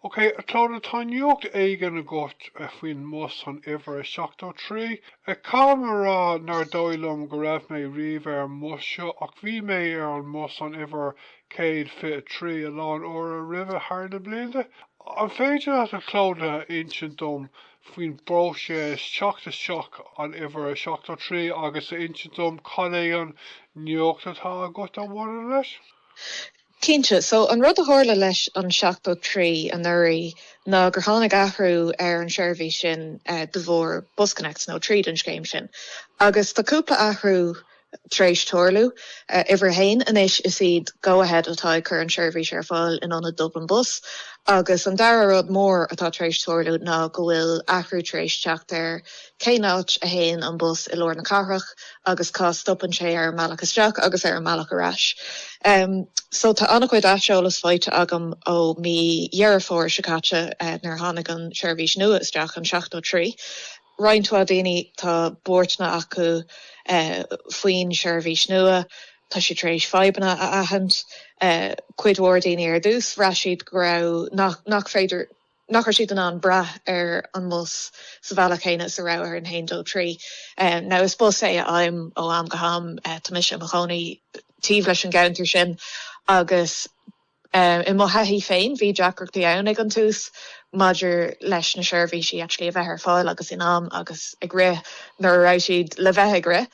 Ok, a Clodagh, tá nuacht éigin agat faoin mbus an uimhir 73. Caithfidh mé a rá nár dóigh liom go raibh mé riamh ar an mbus seo ach bhí mé ar an mbus an uimhir 123 a lán uaire roimhe thar na blianta. An féidir leat a Clodagh a insint dom faoin bpróiseas teacht isteach an uimhir 73 agus a insint dom cad é an nuacht atá agat a bhaineann leis? Cinnte. So, an rud a tharla leis an 73 anuraidh ná gur tháinig athrú ar an seirbhís sin de bharr BusConnects, nó tríd an scéim sin. Agus tá cúpla athrú tar éis tarlú. Uimhir a haon, anois is iad Go-Ahead atá ag cur an seirbhís ar fáil in ionad Dublin Bus. Agus an dara rud mór atá tar éis tarlú ná go bhfuil athrú tar éis teacht ar cén áit a théann an bus i lár na cathrach agus cá stopann sé ar an mbealach isteach agus ar an mbealach ar ais. So tá an-chuid aiseolas faighte agam ó mí Dheireadh Fómhair seo caite nuair a tháinig an seirbhís nua isteach, an 73. Roinnt mhaith daoine tá buairteanna acu faoin seirbhís nua, tá siad tar éis fadhbanna a aithint. Cuid mhór daoine ar dtús bhraith siad go raibh, nach féidir, nach raibh siad in ann brath ar an mbus sa bhealach céanna is a raibh ar an haon dó trí. Now is bus é a fhaighim ó am go ham, tá mise i mo chónaí taobh leis an gceantar sin agus i mo thaithí féin bhí deacrachtaí ann ag an tús maidir leis na seirbhísí actually a bheith ar fáil agus in am agus ag rith nuair a raibh siad le bheith ag rith.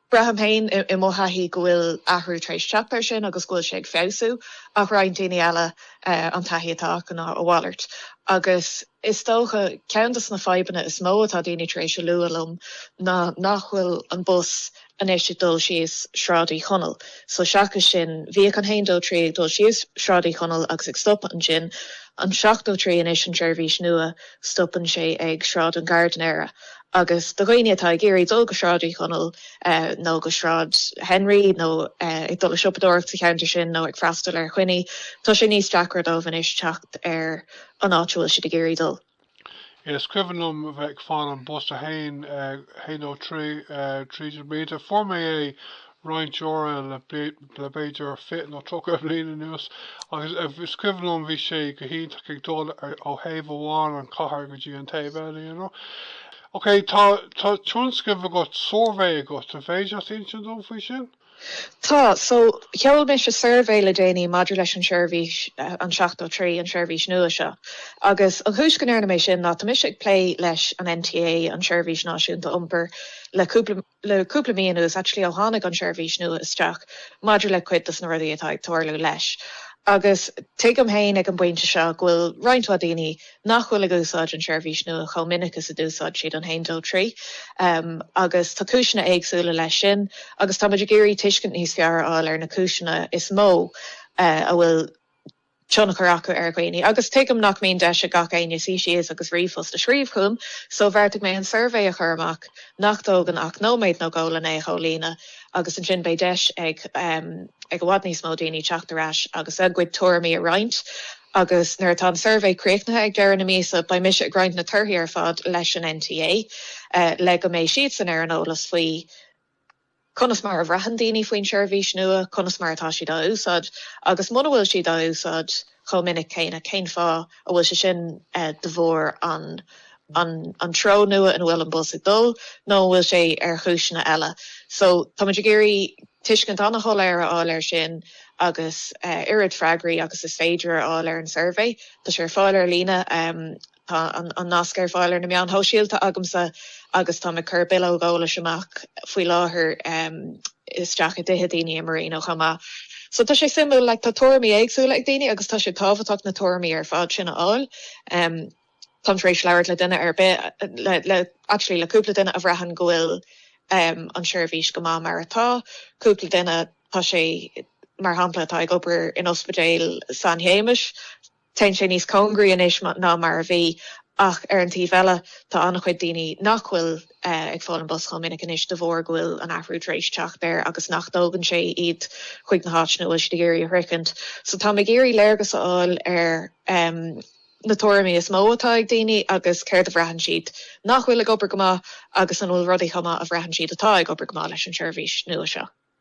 Braithim féin i mo thaithí go bhfuil athrú tar éis teacht air sin agus go bhfuil sé ag feabhsú, ach roinnt daoine eile an taithí atá acu ná a mhalairt. Agus is dócha ceann de na fadhbanna is mó atá daoine tar éis a lua liom ná nach bhfuil an bus anois ag dul síos Sráid Uí Chonaill. So seachas sin, bhíodh an haon dó trí ag dul síos Sráid Uí Chonaill agus ag stopadh ansin. An 73 anois, an tseirbhís nua, stopann sé ag Sráid an Ghairdinéara. Agus do dhaoine atá ag iarraidh dul go Sráid Uí Chonaill nó go Sráid Henry nó ag dul ag siopadóireacht sa cheantar sin nó ag freastal ar choinní, tá sé níos deacra dóibh anois teacht ar an áit a bhfuil siad ag iarraidh dul. Is cuimhin liom a bheith ag fáil an bus 1, 103 tríd na blianta. Fuair mé é roinnt uaire le b'fhéidir 20 nó 30 bliain anuas agus is cuimhin liom bhí sé go hiontach ag dul ó thaobh amháin an chathair go dtí an taobh eile, you know. Ok, tá tá tionscnamh agat, suirbhé agat, an féidir leat insint dom faoi sin? Tá, so sheol mise suirbhé le déanaí maidir leis an seirbhís, an 73, an seirbhís nua seo. Agus an chúis go ndearna mé sin ná tá mise ag plé leis an NTA, an Seirbhís Náisiúnta Iompair, le cúpla, le cúpla mí anuas, actually ó tháinig an seirbhís nua isteach, maidir le cuid dos na rudaí atá ag tarlú leis. Agus tuigim féin ag an bpointe seo go bhfuil roinnt mhaith daoine nach bhfuil ag úsáid an seirbhís nua chomh minic is a d'úsáid siad an haon dó trí. Agus tá cúiseanna éagsúla leis sin agus táimid ag iarraidh tuiscint níos fearr a fháil ar na cúiseanna is mó a bhfuil tionchar acu ar dhaoine. Agus tuigim nach mbíonn deis ag gach éinne suí síos agus ríomhphost a scríobh chugam, so bheartaigh mé an suirbhé a chur amach, nach dtógann ach nóiméad nó dhó len é a chomhlíonadh, agus ansin beidh deis ag ag i bhfad níos mó daoine teacht ar ais agus a gcuid tuairimí a roinnt. Agus nuair atá an suirbhé críochnaithe ag deireadh na míosa, beidh mise ag roinnt na torthaí ar fad leis an NTA, le go mbeidh siadsan ar an eolas faoi conas mar a bhraitheann daoine faoin tseirbhís nua, conas mar atá siad á úsáid agus muna bhfuil siad á úsáid chomh minic céanna, cén fáth a bhfuil sé sin de bharr an an treo nua ina bhfuil an bus ag dul nó an bhfuil sé ar chúiseanna eile. So táimid ag iarraidh tuiscint an-shoiléir a fháil air sin agus oiread freagraí agus is féidir a fháil ar an suirbhé. Tá sé ar fáil ar líne. Tá an nasc ar fáil ar na meáin shóisialta agamsa agus táim ag cur bileog eolais amach faoi láthair isteach i dtithe daoine i Marino chomh maith. So tá sé suimiúil, like tá tuairimí éagsúla ag daoine agus tá sé tábhachtach na tuairimí ar fad sin a fháil. Táim tar éis labhairt le duine ar bith, le, le, actually le cúpla duine a bhraitheann go bhfuil an tseirbhís go maith mar atá, cúpla duine tá sé, mar shampla, atá ag obair in ospidéal San Shéamais, Téann sé níos cóngaraí anois ná mar a bhí ach ar an taobh eile tá an-chuid daoine nach bhfuil ag fáil an bus chomh minic anois de bharr go bhfuil an athrú tar éis teacht air agus nach dtógann sé iad chuig na háiteanna a bhfuil siad ag iarraidh a shroichint. So táim ag iarraidh léargas a fháil ar na tuairimí is mó atá ag daoine agus céard a bhraitheann siad nach bhfuil ag obair go maith agus an bhfuil rudaí chomh maith a bhraitheann siad atá ag obair go maith leis an seirbhís nua seo.